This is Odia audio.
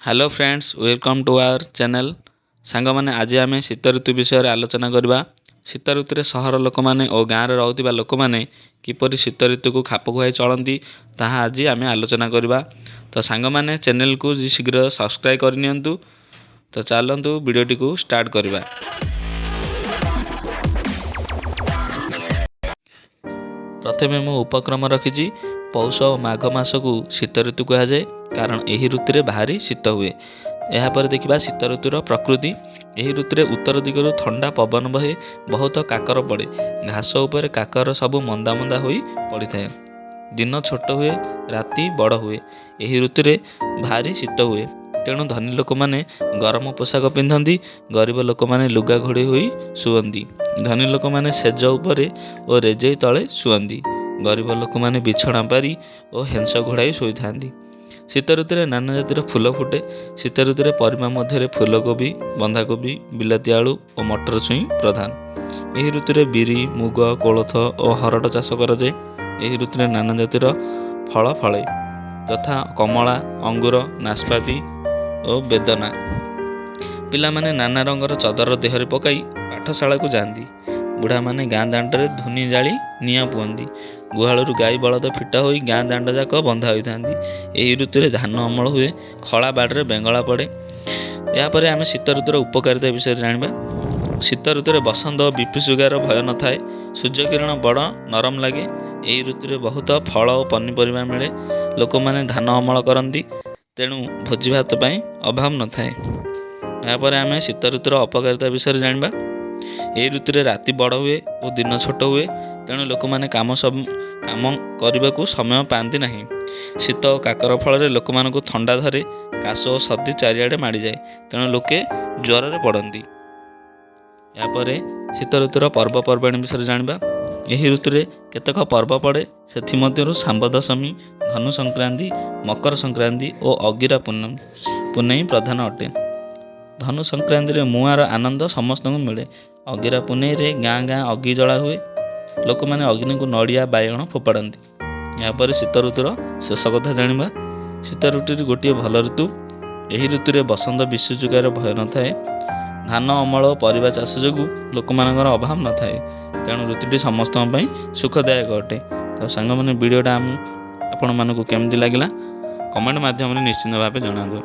Hello friends, welcome to our channel. ସାଙ୍ଗମାନେ, ଆଜି ଆମେ ଶୀତ ଋତୁ ବିଷୟରେ ଆଲୋଚନା କରିବା। ଶୀତ ଋତୁରେ ସହର ଲୋକମାନେ ଓ ଗାଁରେ ରହୁଥିବା ଲୋକମାନେ କିପରି ଶୀତ ଋତୁକୁ ଖାପ ଖୁଆଇ ଚଳନ୍ତି, ତାହା ଆଜି ଆମେ ଆଲୋଚନା କରିବା। ତ ସାଙ୍ଗମାନେ, ଚ୍ୟାନେଲକୁ ଶୀଘ୍ର ସବସ୍କ୍ରାଇବ୍ କରିନିଅନ୍ତୁ। ତ ଚାଲନ୍ତୁ, ଭିଡ଼ିଓଟିକୁ ଷ୍ଟାର୍ଟ କରିବା। ପ୍ରଥମେ ମୁଁ ଉପକ୍ରମ ରଖିଛି। ପୌଷ ଓ ମାଘ ମାସକୁ ଶୀତ ଋତୁ କୁହାଯାଏ, କାରଣ ଏହି ଋତୁରେ ଭାରି ଶୀତ ହୁଏ। ଏହାପରେ ଦେଖିବା ଶୀତ ଋତୁର ପ୍ରକୃତି। ଏହି ଋତୁରେ ଉତ୍ତର ଦିଗରୁ ଥଣ୍ଡା ପବନ ବହେ। ବହୁତ କାକର ପଡ଼େ। ଘାସ ଉପରେ କାକର ସବୁ ମନ୍ଦା ମନ୍ଦା ହୋଇ ପଡ଼ିଥାଏ। ଦିନ ଛୋଟ ହୁଏ, ରାତି ବଡ଼ ହୁଏ। ଏହି ଋତୁରେ ଭାରି ଶୀତ ହୁଏ। ତେଣୁ ଧନୀ ଲୋକମାନେ ଗରମ ପୋଷାକ ପିନ୍ଧନ୍ତି, ଗରିବ ଲୋକମାନେ ଲୁଗା ଘୋଡ଼େଇ ହୋଇ ଶୁଅନ୍ତି। ଧନୀ ଲୋକମାନେ ଶେଯ ଉପରେ ଓ ରେଜେଇ ତଳେ ଶୁଅନ୍ତି। ଗରିବ ଲୋକମାନେ ବିଛଣା ପାରି ଓ ହେଁସ ଘୋଡ଼ାଇ ଶୋଇଥାନ୍ତି। ଶୀତ ଋତୁରେ ନାନା ଜାତିର ଫୁଲ ଫୁଟେ। ଶୀତ ଋତୁରେ ପରିବା ମଧ୍ୟରେ ଫୁଲକୋବି, ବନ୍ଧାକୋବି, ବିଲାତି ଆଳୁ ଓ ମଟର ଛୁଇଁ ପ୍ରଧାନ। ଏହି ଋତୁରେ ବିରି, ମୁଗ, କୋଳଥ ଓ ହରଡ଼ ଚାଷ କରାଯାଏ। ଏହି ଋତୁରେ ନାନା ଜାତିର ଫଳ ଫଳେ, ଯଥା କମଳା, ଅଙ୍ଗୁର, ନାସପାତି ଓ ବେଦନା। ପିଲାମାନେ ନାନା ରଙ୍ଗର ଚଦର ଦେହରେ ପକାଇ ପାଠଶାଳାକୁ ଯାଆନ୍ତି। ବୁଢ଼ାମାନେ ଗାଁ ଦାଣ୍ଡରେ ଧୁନି ଜାଳି ନିଆଁ ପୁଅନ୍ତି। ଗୁହାଳରୁ ଗାଈ ବଳଦ ଫିଟା ହୋଇ ଗାଁ ଦାଣ୍ଡ ଯାକ ବନ୍ଧା ହୋଇଥାନ୍ତି। ଏହି ଋତୁରେ ଧାନ ଅମଳ ହୁଏ। ଖଳା ବାଡ଼ିରେ ବେଙ୍ଗଳା ପଡ଼େ। ଏହାପରେ ଆମେ ଶୀତ ଋତୁର ଉପକାରିତା ବିଷୟରେ ଜାଣିବା। ଶୀତ ଋତୁରେ ବସନ୍ତ ଓ ବିପିସୁଗାର ଭୟ ନଥାଏ। ସୂର୍ଯ୍ୟକିରଣ ବଡ଼ ନରମ ଲାଗେ। ଏହି ଋତୁରେ ବହୁତ ଫଳ ଓ ପନିପରିବା ମିଳେ। ଲୋକମାନେ ଧାନ ଅମଳ କରନ୍ତି, ତେଣୁ ଭୋଜିଭାତ ପାଇଁ ଅଭାବ ନଥାଏ। ଏହାପରେ ଆମେ ଶୀତ ଋତୁର ଅପକାରିତା ବିଷୟରେ ଜାଣିବା। ଏହି ଋତୁରେ ରାତି ବଡ଼ ହୁଏ ଓ ଦିନ ଛୋଟ ହୁଏ। ତେଣୁ ଲୋକମାନେ କାମ କରିବାକୁ ସମୟ ପାଆନ୍ତି ନାହିଁ। ଶୀତ ଓ କାକର ଫଳରେ ଲୋକମାନଙ୍କୁ ଥଣ୍ଡା ଧରେ। କାଶ ଓ ସର୍ଦ୍ଦି ଚାରିଆଡ଼େ ମାଡ଼ିଯାଏ। ତେଣୁ ଲୋକେ ଜ୍ୱରରେ ପଡ଼ନ୍ତି। ଏହାପରେ ଶୀତ ଋତୁର ପର୍ବପର୍ବାଣୀ ବିଷୟରେ ଜାଣିବା। ଏହି ଋତୁରେ କେତେକ ପର୍ବ ପଡ଼େ। ସେଥିମଧ୍ୟରୁ ଶାମ୍ବ ଦଶମୀ, ଧନୁ ସଂକ୍ରାନ୍ତି, ମକର ସଂକ୍ରାନ୍ତି ଓ ଅଗିରା ପୁନେଇ ପ୍ରଧାନ ଅଟେ। ଧନୁ ସଂକ୍ରାନ୍ତିରେ ମୁଆଁର ଆନନ୍ଦ ସମସ୍ତଙ୍କୁ ମିଳେ। ଅଗିରା ପୁନେଇରେ ଗାଁ ଗାଁ ଅଗି ଜଳା ହୁଏ। ଲୋକମାନେ ଅଗ୍ନିକୁ ନଡ଼ିଆ, ବାଇଗଣ ଫୋପାଡ଼ନ୍ତି। ଏହାପରେ ଶୀତ ଋତୁର ଶେଷ କଥା ଜାଣିବା। ଶୀତ ଋତୁଟି ଗୋଟିଏ ଭଲ ଋତୁ। ଏହି ଋତୁରେ ବସନ୍ତ ବିଷୁଯୁଗାର ଭୟ ନଥାଏ। ଧାନ ଅମଳ ଓ ପରିବା ଚାଷ ଯୋଗୁଁ ଲୋକମାନଙ୍କର ଅଭାବ ନଥାଏ। ତେଣୁ ଋତୁଟି ସମସ୍ତଙ୍କ ପାଇଁ ସୁଖଦାୟକ ଅଟେ। ତ ସାଙ୍ଗମାନେ, ଭିଡ଼ିଓଟା ଆପଣମାନଙ୍କୁ କେମିତି ଲାଗିଲା, କମେଣ୍ଟ ମାଧ୍ୟମରେ ନିଶ୍ଚିନ୍ତ ଭାବେ ଜଣାନ୍ତୁ।